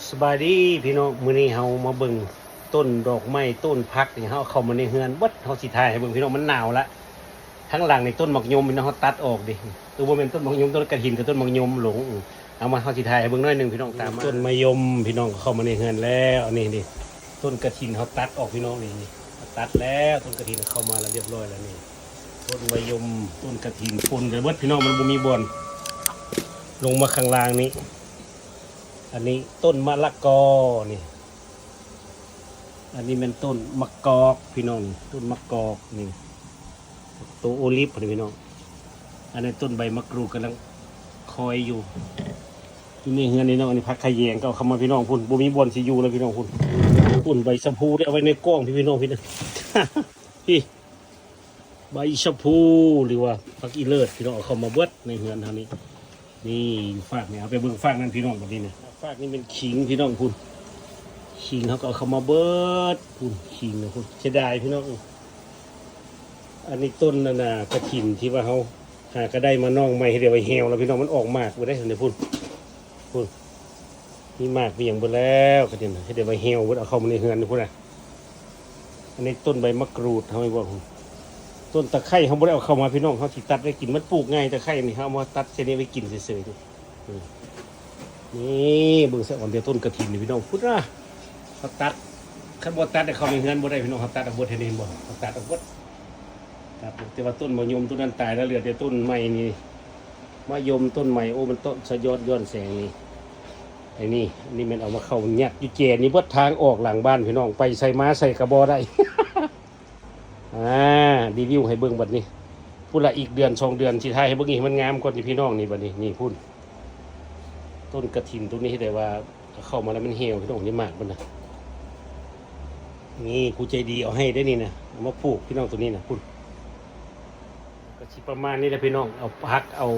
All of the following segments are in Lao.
ສະບາຍດີພີ່ນ້ອງ, ມື້ນີ້ເຮົາມາເບິ່ງຕົ້ນດອກໄມ້ ຕົ້ນຜັກນີ້ ເຮົາເອົາເຂົ້າມາໃນເຮືອນເບິດ. ເຮົາຊິຖ່າຍໃຫ້ເບິ່ງພີ່ນ້ອງ, ມັນໜາວລະ. ທາງຫຼັງນີ້ຕົ້ນໝາກຍົມພີ່ນ້ອງ, ເຮົາຕັດອອກເດ້. ເອີ ບໍ່ແມ່ນຕົ້ນໝາກຍົມ, ຕົ້ນກະຖິນກັບຕົ້ນໝາກຍົມຫຼົງ. ເອົາມາ ເຮົາຊິຖ່າຍໃຫ້ເບິ່ງໜ້ອຍໜຶ່ງພີ່ນ້ອງ, ຕາມມາ. ຕົ້ນມະຍົມພີ່ນ້ອງ ເຂົ້າມາໃນເຮືອນແລ້ວ. ນີ້ ນີ້ ຕົ້ນກະຖິນເຮົາຕັດອອກພີ່ນ້ອງ, ນີ້ ນີ້ ຕັດແລ້ວ. ຕົ້ນກະຖິນເຂົ້າມາແລ້ວ ຮຽບຮ້ອຍແລ້ວນີ້. ຕົ້ນມະຍົມ ຕົ້ນກະຖິນປົນກັນເບິດພີ່ນ້ອງ, ມັນບໍ່ມີບ່ອນ. ລົງມາຂ້າງລ່າງນີ້ ອັນນີ້ຕົ້ນມະລະກອນີ້. ອັນນີ້ແມ່ນຕົ້ນໝາກກອກພີ່ນ້ອງ, ຕົ້ນໝາກກອກນີ້ ໂຕໂອລິບນີ້ພີ່ນ້ອງ. ອັນນີ້ຕົ້ນໃບໝາກຣູດກຳລັງຄອຍຢູ່. ຢູ່ໃນເຮືອນນີ້ເນາະ, ອັນນີ້ຜັກຂະແຍງກໍເອົາເຂົ້າມາພີ່ນ້ອງ. ພຸ້ນ ບໍ່ມີບ່ອນຊິຢູ່ແລ້ວພີ່ນ້ອງ. ພຸ້ນ ພຸ້ນໃບຊະພູໄດ້ເອົາໄວ້ໃນກ້ອງພີ່ນ້ອງ, ພີ່ນະ. ພີ້ ໃບຊະພູ ຫຼືວ່າຜັກອີເລີດພີ່ນ້ອງ, ເອົາເຂົ້າມາເບິດໃນເຮືອນເຮົານີ້. ນີ້ຢູ່ຟາກນີ້, ເອົາໄປເບິ່ງຟາກນັ້ນພີ່ນ້ອງ. ບັດນີ້ນະ ຟາກນີ້ແມ່ນຂີງພີ່ນ້ອງ. ພຸ້ນ ຂີງເຮົາກໍເອົາເຂົ້າມາເບິດ. ພຸ້ນ ຂີງນະ, ພຸ້ນ ເສຍດາຍພີ່ນ້ອງ. ອັນນີ້ຕົ້ນນັ້ນນະ ກະຖິນທີ່ວ່າເຮົາຫາກະໄດ້ມາໜອງໃໝ່, ເຮັດໄດ້ວ່າແຫ້ວແລ້ວພີ່ນ້ອງ, ມັນອອກໝາກບໍ່ໄດ້. ພຸ້ນ ພຸ້ນ ມີໝາກມີຫຍັງເບິດແລ້ວ ກະຖິນ ເຮັດໄດ້ວ່າແຫ້ວເບິດ, ເອົາເຂົ້າມາໃນເຮືອນພຸ້ນນະ. ອັນນີ້ຕົ້ນໃບໝາກກຣູດເຮົາ ເຫັນບໍ່? ຕົ້ນຕະໄຄເຮົາບໍ່ໄດ້ເອົາເຂົ້າມາພີ່ນ້ອງ, ເຮົາຊິຕັດໄວ້ກິນ. ມັນປູກງ່າຍຕະໄຄນີ້, ເຮົາເອົາມາຕັດໃສ່ນີ້ໄວ້ກິນເສີຍໆ. ນີ້ ເບິ່ງຊະກ່ອນເດີ ຕົ້ນກະຖິນນີ້ພີ່ນ້ອງ. ພຸ້ນນະ ເຮົາຕັດ, ຄັນບໍ່ຕັດເຂົ້າໃນເຮືອນບໍ່ໄດ້ພີ່ນ້ອງ. ເຮົາຕັດເອົາເບິດ, ເຫັນບໍ່? ເຮົາຕັດເອົາເບິດ ຕັດ. ແຕ່ວ່າຕົ້ນມະຍົມຕົ້ນນັ້ນຕາຍແລ້ວ, ເຫຼືອແຕ່ຕົ້ນໄມ້ນີ້ ມະຍົມຕົ້ນໃໝ່. ໂອ້ ມັນຕ້ອງສະຍອດຍ້ອນແສງນີ້. ໄອ້ນີ້ ນີ້ແມ່ນເອົາມາເຂົ້າຍັດຢູ່ແຈນີ້ເບິດ, ທາງອອກຫຼັງບ້ານພີ່ນ້ອງ, ໄປໃສມາໃສກໍບໍ່ໄດ້. ອ່າ ຣີວິວໃຫ້ເບິ່ງບັດນີ້. ພຸ້ນລະ ອີກເດືອນສອງເດືອນຊິຖ່າຍໃຫ້ເບິ່ງອີກ ໃຫ້ມັນງາມກ່ອນນີ້ພີ່ນ້ອງ. ນີ້ບັດນີ້ ນີ້ພຸ້ນ ຕົ້ນກະຖິນຕົວນີ້ ເຮັດໄດ້ວ່າເອົາເຂົ້າມາແລ້ວມັນແຫ້ວພີ່ນ້ອງ. ນີ້ໝາກມັນນະ, ນີ້ຜູ້ໃຈດີເອົາໃຫ້ໄດ໋ນີ້ນະ, ເອົາມາປູກພີ່ນ້ອງ ຕົວນີ້ນະ. ພຸ້ນ ກໍຊິປະມານນີ້ແຫຼະພີ່ນ້ອງ, ເອົາຜັກ ເອົາ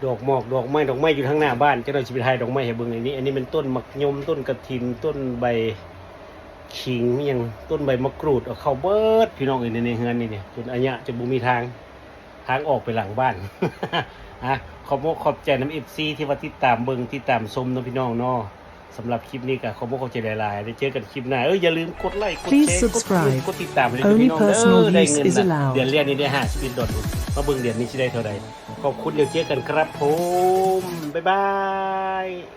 ດອກໝອກດອກໄມ້, ດອກໄມ້ຢູ່ທາງໜ້າບ້ານ. ຈັກໜ່ອຍຊິໄປຖ່າຍດອກໄມ້ໃຫ້ເບິ່ງ. ອັນນີ້ ອັນນີ້ແມ່ນຕົ້ນໝາກຍົມ, ຕົ້ນກະຖິນ, ຕົ້ນໃບຂີງ ອີຫຍັງ ຕົ້ນໃບໝາກຣູດ, ເອົາເຂົ້າເບິດພີ່ນ້ອງເອີຍ. ໃນ ໃນເຮືອນນີ້ນີ້ ຈົນອາຍະ ຈົນບໍ່ມີທາງ ທາງອອກໄປຫຼັງບ້ານ. ອ່ະ ຂອບອົກຂອບໃຈນຳເອັຟຊີທີ່ວ່າຕິດຕາມເບິ່ງ ຕິດຕາມຊົມເນາະພີ່ນ້ອງເນາະ. ສຳລັບຄລິບນີ້ກໍຂອບອົກຂອບໃຈຫຼາຍໆ, ໄດ້ເຈີກັນຄລິບໜ້າ. ເອີ ຢ່າລືມກົດໄລ ກົດແຊ ກົດ ກົດຕິດຕາມໃຫ້ເດີພີ່ນ້ອງເດີ. ໄດ້ເງິນລະ ເດືອນແລກນີ້ໄດ້ຫ້າສິບເອັດດອນ, ມາເບິ່ງເດືອນນີ້ຊິໄດ້ເທົ່າໃດ. ຂອບຄຸນ, ດຽວເຈີກັນຄັບຜົມ, ບາຍບາຍ.